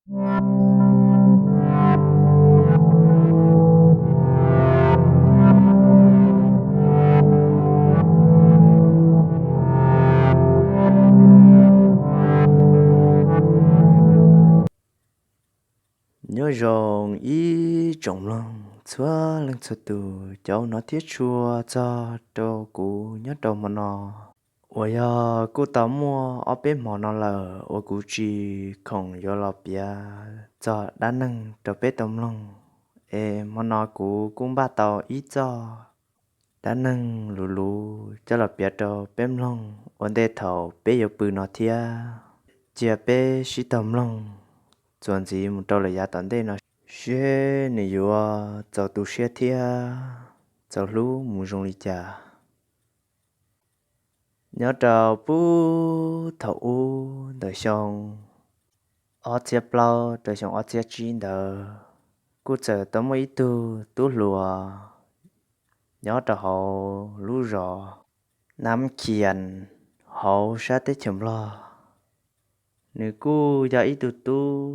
Nyob zoo ib tsoom mloog txhua leej txhua tus, cov hnov thiab tshua txog rau kuv nyob rau hmo no. Uas yog kuj tau muaj ob peb hmo no lawm uas kuv tsis khoom yuav los piav txog dab neeg rau peb tau mloog, es hmo no kuv kuj npaj tau ib txoj dab neeg luv luv coj los piav rau peb mloog ua ntej thaum peb yuav pw no thiab. Cia peb sib tau mloog txuas ntxiv mus rau lawm yav tom ntej no, seb nws yuav txaus tu siab thiab txaus hlub mus zoo li cas. Nyob rau puag thaum ub ntawm xyoo ob txhiab plaub rau xyoo ob txhiab tsib ntawd, kuj txawm tau muaj ib tug tub hluas nyob rau hauv lub zos Nab Khias hauv sab teb chaws Nplog. Nws kuj yog ib tug tub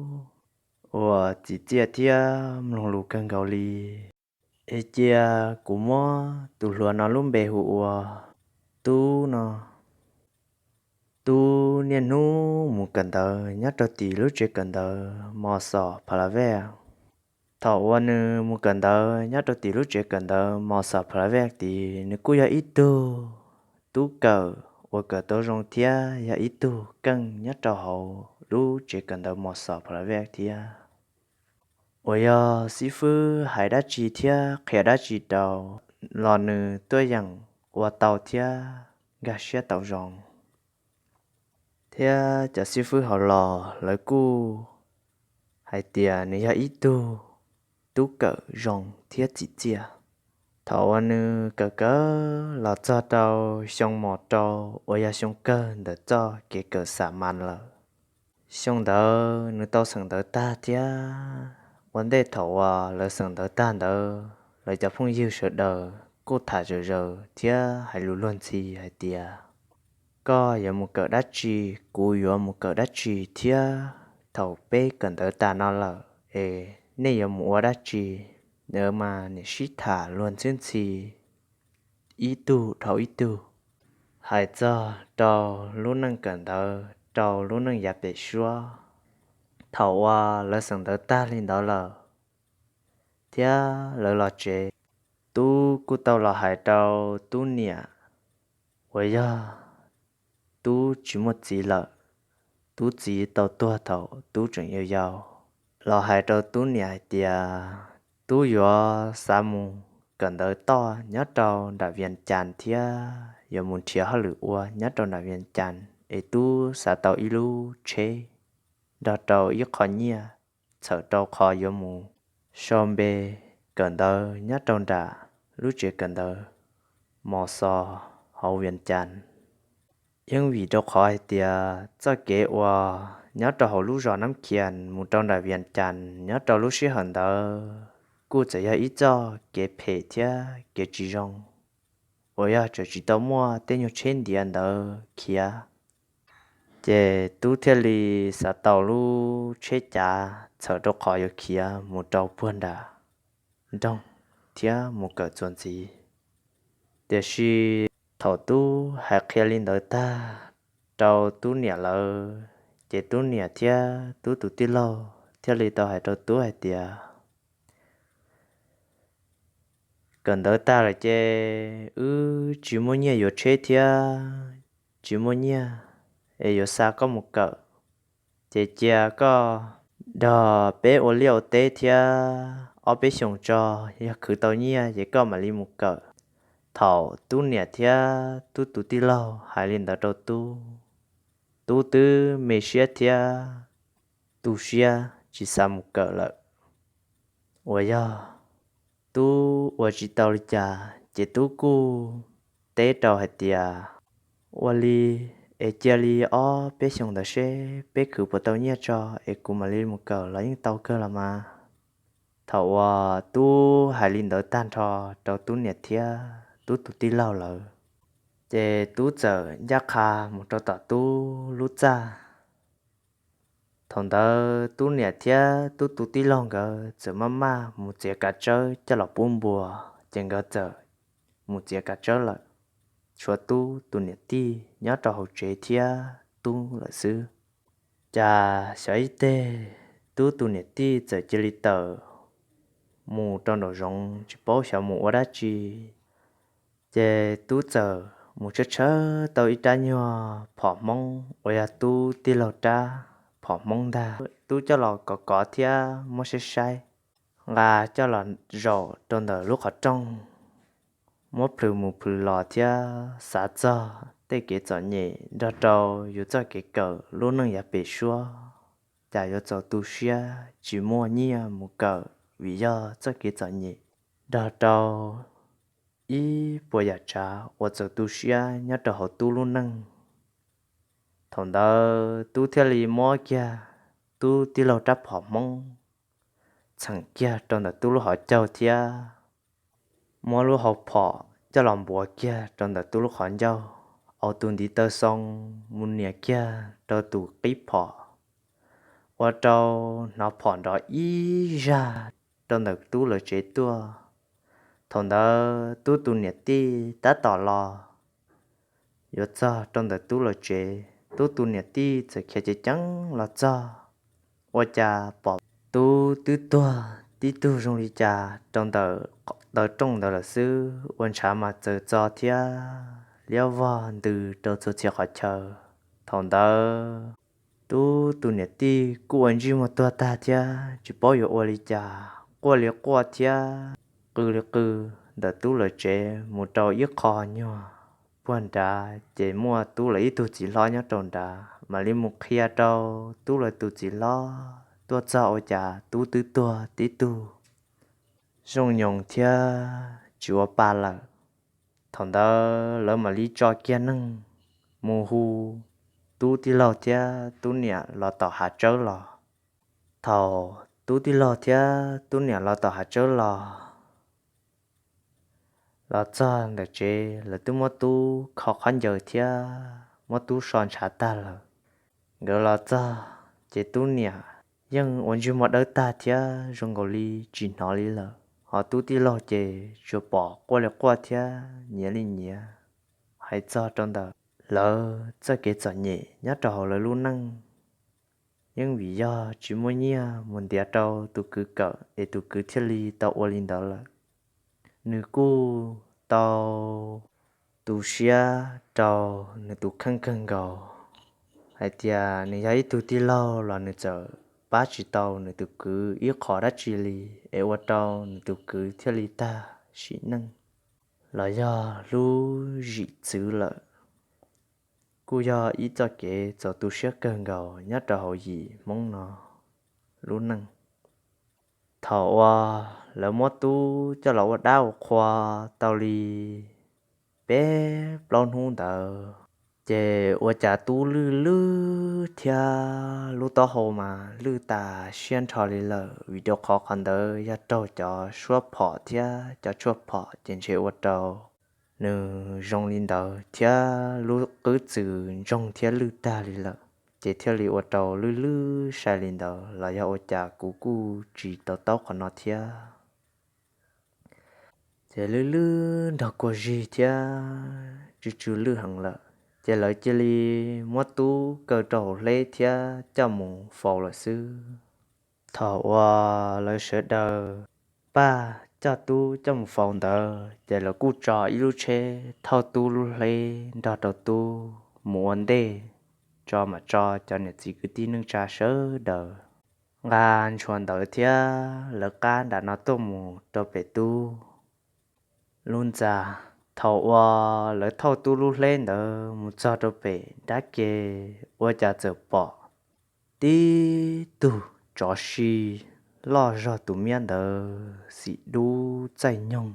uas txim txiaj thiab mloog lus kawg nkaus li. Es cia kuv muab tus hluas no lub npe hu ua Tub no. Tub niaj hnub mus kawm ntawv nyob rau tim lub tsev kawm ntawv Mos Xos Pha La Vej. Thaum uas nws mus kawm ntawv nyob rau tim lub tsev kawm ntawv Mos Xos Pha La Vej tid, nws kuj yog ib tug tub kawm uas kawm tau zoo thiab yog ib tug keej nyob rau hauv lub tsev kawm ntawv Mos Xos Pha La Vej thiab. Uas yog xib fwb hais dab tsi thiab qhia dab tsi rau los nws tuaj yeem ua tau thiab nkag siab tau zoo. Thiab cov xib fwb hauv los lawv kuj hais tias nws yog ib tug tub kawm zoo thiab txim txiaj. Thaum uas nws kawm kawm los txog rau xyoo mos rau uas yog xyoo kawg ntawm txoj kev kawm xa mas lawm, xyoo ntawd nws tau xeem ntawv tag thiab. Ua ntej thaum uas lawv xeem ntawv tag ntawd, lawv cov phooj ywg sawv daws kuj tham zom zaws thiab hais lus luag ntxhi hais tias, koj yuav mus kawm dab tsi, kuv yuav mus kawm dab tsi thiab, thaum peb kawm ntawv tas no lawm es nej yuav mus ua dab tsi? Ntawd mas nim sib tham luag ntxhi ntxhi ib tug dhau ib tug, hais txog rau lub neej kawm ntawv rau lub neej yav pem suab. Thaum uas lawv xeem ntawv tag li ntawd lawm thiab lawv los tsev, Tub kuj tau los hais rau Tub niam uas yog Tub tsis muaj txiv lawm, Tub txiv tau tuag thaum Tub tseem yau yau, los hais rau Tub niam hais tias Tub yuav xav mus kawm ntawv toj nyob rau nram Vias Cas thiab yuav mus nrhiav hauj lwm ua nyob rau nram Vias Cas es Tub xav tau ib lub tsheb nrog rau ib qho nyiaj txhawm rau qhov yuav mus sau npe kawm ntawv nyob rau nram lub tsev kawm ntawv Mos Xos hauv Vias Cas. Yeej vim rau qhov hais tias txoj kev uas nyob rau hauv lub zos Nab Khias mus rau nram Vias Cas nyob rau lub sij hawm ntawd kuj txawm yog ib txoj kev phem thiab kev tsis zoo, uas yog tseem tsis tau muaj tej nyuag tsheb ntiav ntawd khiav. Ces Tub thiaj li xav tau lub tsheb cav txhawm rau qhov yuav khiav mus rau puag nram nroog thiab mus kawm txuas ntxiv. Tiam sis thaum Tub hais qhia li ntawd tag rau Tub niam lawv, ces Tub niam thiab Tub tus tij laug thiaj li tau hais rau Tub hais tias, kawm ntawv tag lawm ces wb tsis muaj nyiaj yuav tsheb thiab tsis muaj nyiaj es yuav xa koj mus kawm. Ces cia koj nrog peb ua liaj ua teb thiab ob peb xyoos tso, yog khwv tau nyiaj ces koj mam li mus kawm. Thaum Tub niam thiab Tub tus tij laug hais li ntawd rau Tub, Tub twb me siab thiab tu siab tsis xav mus kawm lawm. Uas yog Tub ua tsis tau li cas ces Tub kuj teb rau hais tias, ua li es cia li ob peb xyoos ntawd seb peb khwv puas tau nyiaj tso es kuv mam li mus kawm los yeej tau kawg los mas. Thaum uas Tub hais li ntawd tag nrho rau Tub niam thiab Tub tus tij laug lawv, ces Tub txawm ncaj qha mus rau tom Tub lub txaj. Thaum ntawd tub niam thiab tub tus tij laug nkawd txawm maj maj mus txiav kav tsawb coj los pub npua, ces nkawd txawm mus txiav kav tsawb lawm, tshuav tub tus niam tij nyob rau hauv tsev thiab tub lawm xwb. Cas xyov ib teg, tub tus niam tij txawm cia li tawm mus rau nraum zoov tsis paub xyov mus ua dab tsi. Ces tub txawm mus tshawb tshawb tau ib rab nyuag phom hmoob uas yog tub tij laug rab phom hmoob ntag. Tub coj los kov kov thiab muab saib saib, nqa coj los zaum rau ntawm lub qhov rooj, muab plhws mus plhws los thiab xav txog tej kev txom nyem nrog rau yus txoj kev kawm lub neej yav pem suab, cas yuav txaus tu siab tsis muaj nyiaj mus kawm vim yog txoj kev txom nyem nrog rau ib puas yam tsav uas txaus tu siab nyob rau hauv tub lub neej. Thaum ntawd tub thiaj li muab kiag tub tij laug rab phom hmoob txheem kiag rau ntawm tub lub hauv caug thiab muab lub hau phom coj los npuav kiag rau ntawm tub lub qhov ncauj, au tus ntiv taw xoo mus nias kiag rau tus qib phom, ua rau hnov phom nrov ib zaj rau ntawm tub lawv tsev tuaj. Thaum ntawd tub tus niam tij tab tom los yuav txog rau ntawm tub lawv tsev, tub tus niam tij txawm khiav ceev ceev los txog, ua cas pom tub twb tuag tib tug zoo li cas rau ntawm taw rooj ntawd lawm xwb, ua ntshav mas txaws txo thiab liab vog ntws rau txhua txhia qhov chaw. Thaum ntawd tub tus niam tij kuj ua ntsej muag tuag tag thiab tsis paub yuav ua li cas, quaj li quaj thiab qw li qw ntawm tub lawv tsev mus rau ib qho nyuag puag nrad, ces muaj tub lawv ib tug txiv hlob nyob rau nrad mam li mus qhia rau tub lawv tus txiv hlob tuaj txog ua cas tub twb tuag tib tug zoo nyoos thiab tsis ua pa lawm. Thaum ntawd lawv mam li tso kiag neeg mus hu tub tij laug thiab tub niam los tom hav tsawb los. Thaum tub tij laug thiab tub niam los tom hav tsawb los, los txog ntawm tsev lawv twb muab tub kho khaub ncaws thiab muab tub so ntshav tag lawm. Nkawd los txog ces tub niam yeej ua ntsej muag dawb tag thiab zoo nkaus li tsis hnov li lawm, ho tub tij laug ces tsuas pom quaj li quaj thiab nyiav li nyiav. Hais txog rau ntawm lawv txoj kev txom nyem nyob rau hauv lawv lub neej, yeej vim yog tsis muaj nyiaj mus ntiav rau tus kwv kawm es tus kwv thiaj li tau ua li ntawd lawm. Nws kuj tau tu siab rau nws tus kheej kawg nkaus hais tias nws yog ib tug tij laug los nws txawm pab tsis tau nws tus kwv ib qho dab tsi li, es ua rau nws tus kwv thiaj li tag sim neej los yog hlub zim txwv lawm. Kuj yog ib txoj kev txaus tu siab kawg nkaus nyob rau hauv yim Hmoob no lub neej. Thaum uas lawv muab tub coj los ua dab ua qhua tau li peb plaub hnub ntawd, ces ua cas tub lwj lwj thiab lub taub hau mas lwj tas siab nrho li lawm, vim rau qhov qhov ntawd yog raug cov suab phom thiab cov tshuaj phom ces ntshe ua rau nws zoo li ntawd thiab lub qwb txwm ntsoog thiab lwj tag li lawm, ces thiaj li ua rau lwj lwj sai li ntawd los yog ua cas kuv kuj tsis to taub qhov no thiab. Ces lwj lwj nrog kua zig thiab tsw tsw lwj heev lawm, ces lawv cia li muab tub kaw rau hauv hleb thiab coj mus faus lawm xwb. Thaum uas lawv sawv daws paj coj tub coj mus faus ntawd ces lawv kuj tso ib lub tsheb thauj tub lub hleb nrog rau tub mus ua ntej, tso mam tso cov niam txiv kwv tij neej tsa sawv daws nqa ntshua ntawv thiab lawv qab nram no tuaj mus rau pem tub lub ntxa. Thaum uas lawv thauj tub lub hleb ntawd mus txog rau pem nrab ke, ua cas txawm pom tib tug tsov si loj zog tus miab ntawd xim dub txaij nyoog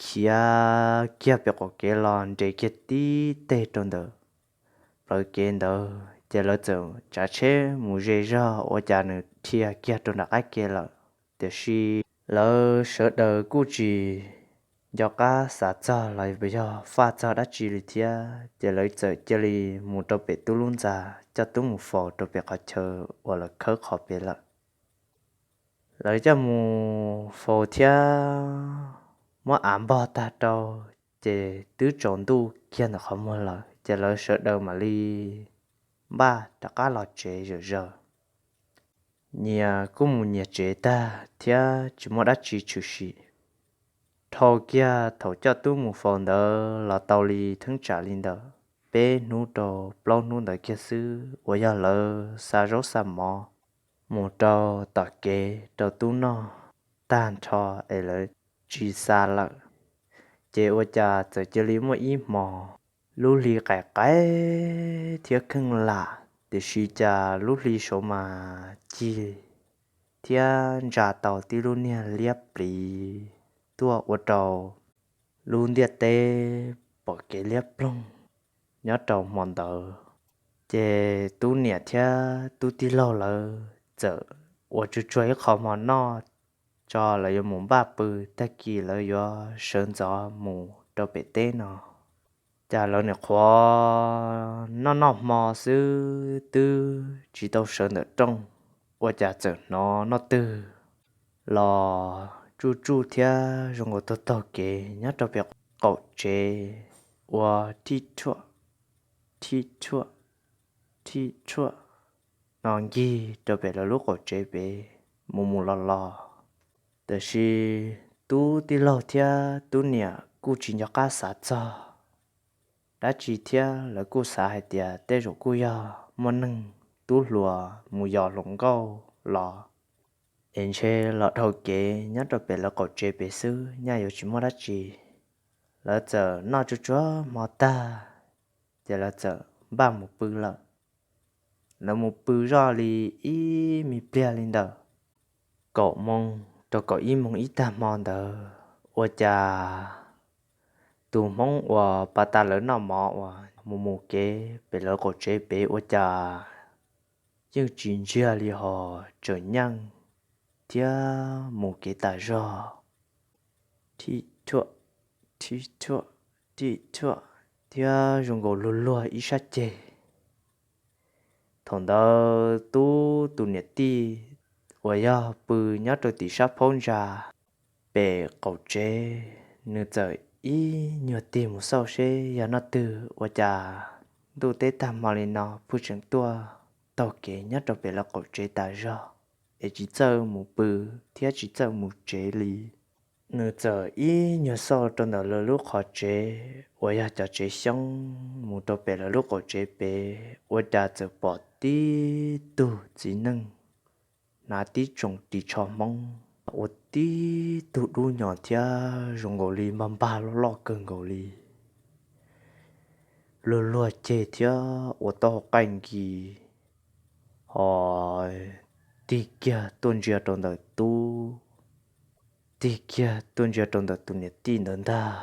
khiav kiag pem qaum kev los nres kiag tib teg rau ntawm plawv kev ntawd, ces lawv txawm tsav tsheb mus ze zog ua cas nws dhia kiag rau nram qab ke lawm. Tiam sis lawv sawv daws kuj tsis nco qab xav txog los yog faj txog dab tsi li thiab, ces lawv txawm cia li mus rau pem tub lub ntxa, coj tub mus faus rau pem qhov chaw uas lawv khawb qhov pem lawm. Lawv coj mus faus thiab muab av npog tag rau, ces twb tsaus ntuj kiag ntawm qhov muag lawm, ces lawv sawv daws mam li npaj rov qab los tsev zom zaws. Nyias kuj mus nyias tsev tag thiab tsis muaj dab tsi tshwm sim. Dhau kiag thaum coj tub mus faus ntawd los tau li theeb tsam li ntawm peb hnub rau plaub hnub ntawd kiag xwb uas yog lawv xa zaub xa mov mus rau tom kev rau tub noj tag nrho es lawv tsis xa lawm, ces ua cas txawm cia li muaj ib hmos lub hli qaim qaim thiab kheej lam, tiam sis cas lub hli saud mas cig thiab ntsa tau tib lub niag liab pliv tuaj ua rau lub ntiaj teb pom kev liab ploog nyob rau hmo ntawd. Ces tub niam thiab tub tij laug lawv txawm ua tsuag tsuag ib qho hmo noj tso lawv yuav mus npaj pw, tag kis lawv yuav sawv ntxov mus rau pem teb no. Cas lawv nim qhuav noj noj hmo xwb twb tsis tau sawv ntawm rooj, ua cas txawm hnov noj twg los tsuj tsuj thiab zoo nkaus taug taug kev nyob rau pem qaum tsev ua thij thuam, thij thuam, thij thuam no ncig rau pem lawv lub qaum tsev pem mus mus los los. Tiam sis tub tij laug thiab tub niam kuj tsis nco qab xav txog dab tsi thiab, lawv kuj xav hais tias tej zaum kuj yog muaj neeg tub hluas mus yos hluas nkauj los es ntshe los dhau kev nyob rau pem lawv qaum tsev pem xwb, nyaj yuav tsis muaj dab tsi. Lawv txawm noj tsuag tsuag hmo tag, ces lawv txawm npaj mus pw lawm. Lawv mus pw zoj li ib me pliag li ntawm kaum moos rau kaum ib moos ib tag hmo ntawd, ua cas tus hmoob uas pas tas lawv noj mov uas mus mus kev pem lawv qaum tsev pem ua cas yeej tsis ntsiag li hos tseem nyeej thiab mus kev tas zog, thij thuam, thij thuam, thij thuam, thiab zoo nkaus luag luag ib sab ceg. Thaum ntawd tub tus niam tij uas yog pw nyob rau tim sab phab ntsa pem qaum tsev, nws txawm ib nyuag tig mus xauj seb yog noj twg, ua cas ntuj teb tag hmo li no pheej tseem tuaj taug kev nyob rau pem lawv qaum tsev tas zog es tsis txawj mus pw thiab tsis txawj mus tsev li. Nws txawm ib nyuag xauj rau ntawm lawv lub qhov tsev uas yog cov tsev xyoob mus rau pem lawv lub qaum tsev pem, ua cas txawm pom tib tug txiv neej hnav tib tsoom ris tsho hmoob ua tib tug dub nyos thiab zoo nkaus li npag npag loj loj kawg nkaus li, luag luag ceg thiab ua taub hau qaij nkis, ho tig kiag tuaj ntsia rau ntawm tub, tig kiag tuaj ntsia rau ntawm tus niam tij ntawd ntag.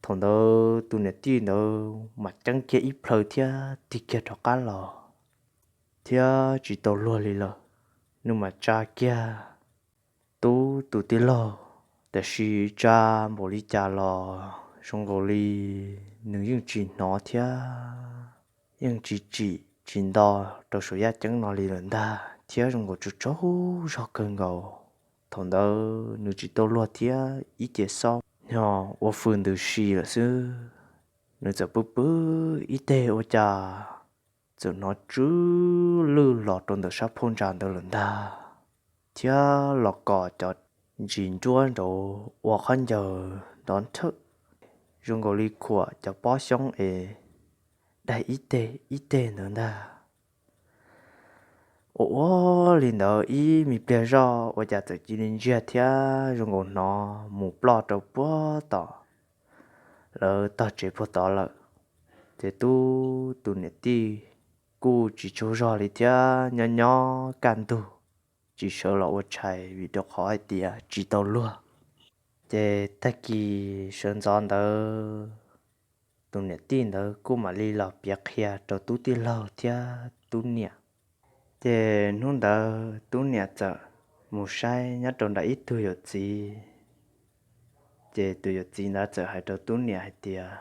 Thaum ntawd tus niam tij ntawd mam ceeb kiag ib plhaw thiab tig kiag rov qab los, thiab tsis tau luag li lawm. Nws mam tsa kiag tub tus tij laug, tiam sis tsa npaum li cas los zoo nkaus li nws yeej tsis hnov thiab yeej tsis tsim tsis nto rau saum yaj ceeb no li lawm ntag, thiab zoo nkaus tsaug tsaug zog kawg nkaus. Thaum ntawd nws tsis tau luag thiab ib ce xob nyo ua fws ntws si lawm xwb. Nws txawm pw pw ib teg ua cas txawm hnov tsw lwj los rau ntawm sab phab ntsa ntawd lawm ntag, thiab los kom cov ntsis nruab nrauv ua khaub ncaws nrov nthawm, zoo nkaus li khuam cov pob xyoob es daig ib teg ib teg ntawd ntag. Ua ua li ntawd ib me pliag zoj ua cas txawm cia li ntsiag thiab zoo nkaus hnov mus ploj rau puag tom lawv tog tsev puag tod lawm. Ces tub tus niam tij kuj tsis tsaug zog li thiab nyob nyob kaj ntug tsis sawv los ua tshais vim rau qhov hais tias tsis tau luag. Ces tag kis sawv ntxov ntawd tus niam tij ntawd kuj mam li los piav qhia rau tub tij laug thiab tub niam. Ces hnub ntawd tub niam txawm mus saib nyob rau nram ib tug yawm txiv, Ces tus yawm txiv ntawd txawm hais rau tub niam hais tias,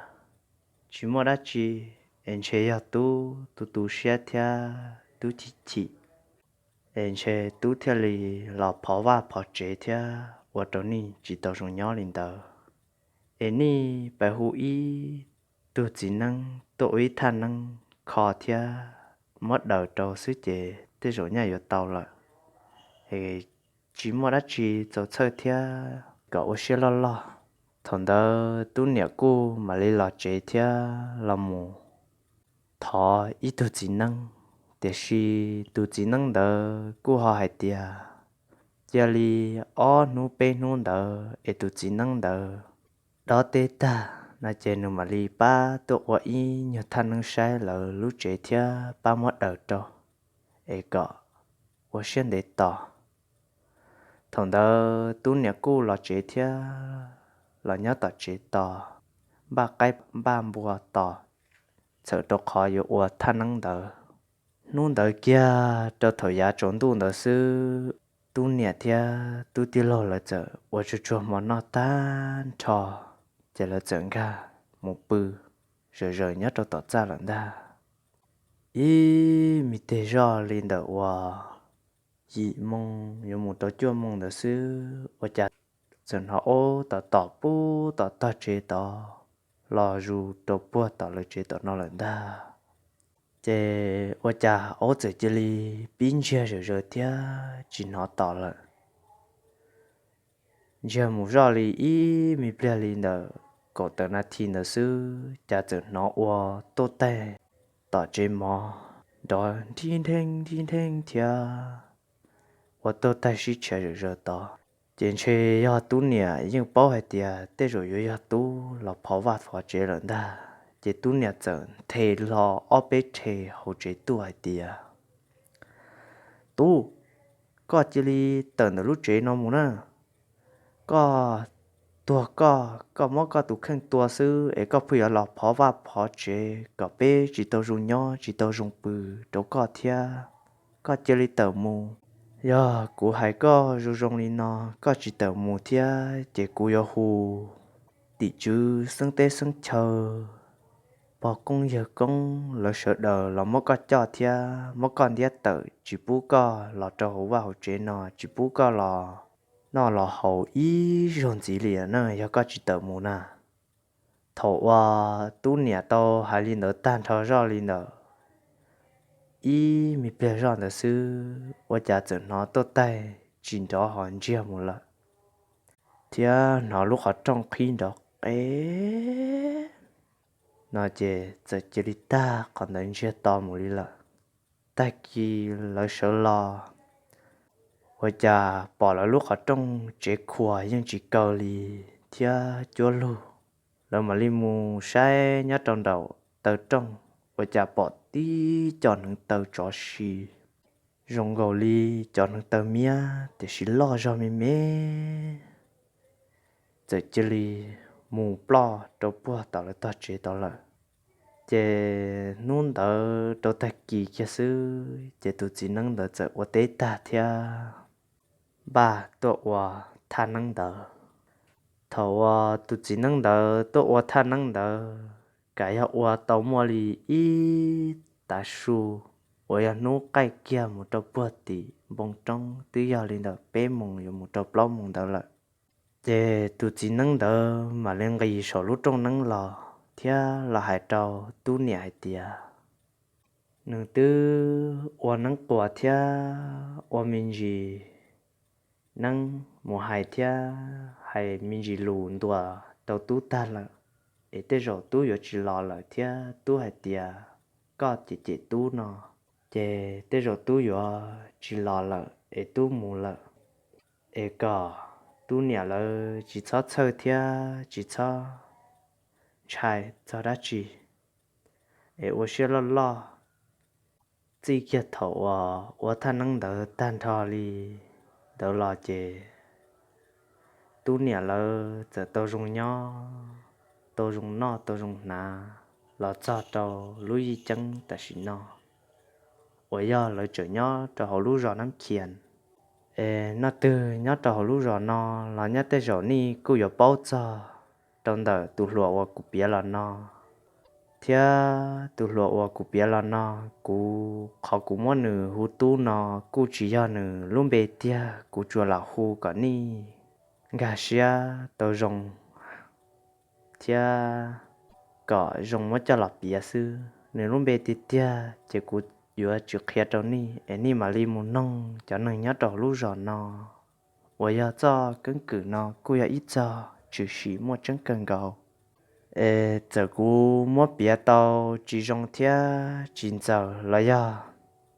tsis muaj dab tsi, es ntshe yog tub tu tu siab thiab tub chim chim, es ntshe tub thiaj li los phov vaj phov tsev thiab ua rau nej tsis tau zoo nyob li ntawd. Es nej pab hu ib tug txiv neeb tuaj ua ib thaj neeb kho thiab muab daws rau xwb ces tej zaum nyaj yuav tau lawm. Es tsis muaj dab tsi txaus txhawj thiab, kom ua siab loj loj. Thaum ntawd tub niam kuj mam li los tsev thiab los mus thov ib tug txiv neeb, tiam sis tus txiv neeb ntawd kuj ho hais tias cia li ob hnub peb hnub ntawd es tus txiv neeb ntawd dob teb tag no ces nws mam li pab tuaj ua ib nyuag thaj neeb saib lawv lub tsev thiab pab muab daws rau, es kom ua siab ntev tos. Thaum ntawd tub niam kuj los tsev thiab los nyob tom tsev tos, npaj qaib npaj npua tos, txhawm rau qhov yuav ua thaj neeb ntawd. Hnub ntawd kiag rau thaum yav tsaus ntuj ntawd xwb, tub niam thiab tub tij laug lawv txawm ua tsuag tsuag hmo noj tag nrho, ces lawv txawm nkag mus pw zawm zaws nyob rau tom txaj lawm ntag. Ib me teg zoj li ntawm uas yim moo yuav mus rau cuaj moo ntawd xwb, ua cas txawm hnov aub tom tom pub tom tog tsev tod los zus rau puag tom lawv tsev tom no lawm ntag. Ces ua cas aub txawm cia li pib ntsiag zawm zaws thiab tsis hnov tom lawm. Ntsiag mus zoj li ib me pliag li ntawm kaum tawm nas this ntawd xwb, cas txawm hnov ua tuaj taig tom tsev mov nrov nrhib nrheej nrhib nrheej thiab ua tuaj taig sib tshiav zawm zaws tod. Ces ntshe yog tub niam yeej paub hais tias tej zaum yuav yog tub los phov vaj phov tsev lawm ntag, ces tub niam txawm nthe hlo ob peb rhe hauv tsev tuaj hais tias, tub, koj cia li tawm ntawm lub tsev no mus na. Koj tuag koj, koj muab koj tus kheej tua xwb es koj pheej yuav los phov vaj phov tsev kom peb tsis tau zoo nyob tsis tau zoo pw rau koj thiab. Koj cia li tawm mus. Yog kuv hais koj zoo zoo li no, koj tsis tawm mus thiab ces kuv yuav hu tim tswv xeeb teb xeeb chaw, pog koob yawg koob lawv sawv daws los muab koj coj thiab muab koj ntiab tawm tsis pub koj los rau hauv vaj hauv tsev no, tsis pub koj los noj los haus ib zaug ntxiv li na yog koj tsis tawm mus na. Thaum uas tub niam tau hais li ntawd tag nrho zoj li ntawm ib me pliag zoj ntawd xwb, ua cas txawm hnov tuaj taig tsis nrov ho ntsiag mus lawm, thiab hnov lub qhov rooj qhib nrov qe no ces txawm cia li tag qhov ntawd ntsiag to mus li lawm. Tag kis lawv sawv los, ua cas pom lawv lub qhov rooj tsev khuas yeej tsis kaw li thiab cuab lug. Lawv mam li mus saib nyob rau nraum taw rooj, ua cas pom tib co hneev taw tsov si zoo nkaus li cov hneev taw miab tiam sis loj zog me me, txawm cia li mus ploj rau puag tom lawv tog tsev tod lawm. Ces hnub ntawd rau tag kis kiag xwb ces tus txiv neeb ntawd txawm ua teb tag thiab npaj tuaj ua thaj neeb ntawd. Thaum uas tus txiv neeb ntawd tuaj ua thaj neeb ntawd, kav yog ua tau muaj li ib tav su uas yog hnub qaij kiag mus rau puag tim npoo roob twb yog li ntawm peb moos yuav mus rau plaub moos ntawd lawm. Ces tus txiv neeb ntawd mam li nqis saum lub rooj neeb los thiab los hais rau tub niam hais tias, nws twb ua neeb quas thiab ua me ntsis neeb mus hais thiab hais me ntsis lus ntuas rau tub tag lawm, es tej zaum tub yuav tsis los lawm thiab tub hais tias koj cem cem tub no, ces tej zaum tub yuav tsis los lawm es tub mus lawm. Es kom tub niam lawv tsis txhob txhawj thiab tsis txhob ntshai txog dab tsi, es ua siab loj loj. Txij kiag thaum uas ua thaj neeb ntawd tag nrho li ntawd los ces tub niam lawv txawm tau zoo nyob, tau zoo noj tau zoo hnav los txog rau lub yij ceeb tam sim no uas yog lawv tseem nyob rau hauv lub zos Nab Khias. Es noj twg nyob rau hauv lub zos no los nyob tej zaum nej kuj yuav paub txog rau ntawm tus hluas uas kuv piav los no. Thiab tus hluas uas kuv piav los no, kuv qhov kuv muab nws hu tub no kuj tsis yog nws lub npe tiag, kuv tsuas lam hu kom nej nkag siab tau zoo thiab kom zoo muab coj los piav xwb. Nws lub npe tiag tiag ces kuv yuav tsis qhia rau nej, es nej mam li mus noog cov neeg nyob rau hauv lub zos no. Uas yog txoj keeb kwm no kuj yog ib txoj tshwm sim muaj tseeb kawg nkaus. Es txawm kuv muab piav tau tsis zoo thiab tsis ntxaws los yog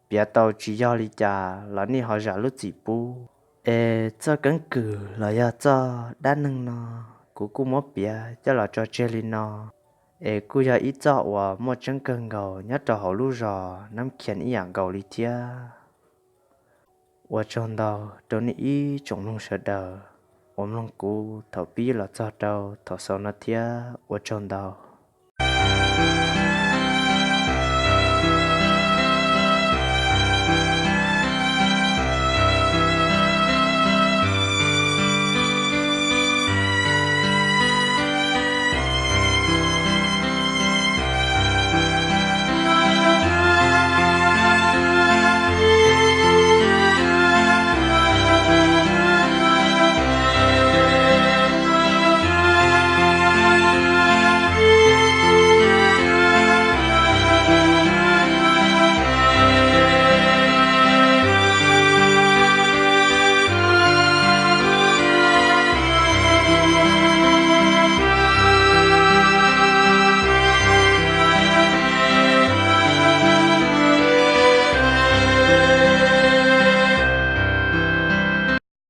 piav tau tsis yog li cas los nej ho zam lub txim pub. Es txoj keeb kwm los yog txoj dab neeg no kuv kuj muab piav coj los tso tseg li no. Es kuj yog ib txoj uas muaj tseeb kawg nkaus nyob rau hauv lub zos Nab Khias ib yam nkaus li thiab. Ua tsaug ntau rau nej ib tsoom mloog sawv daws uas mloog kuv thaum pib los txog rau thaum xaus no thiab ua tsaug ntau.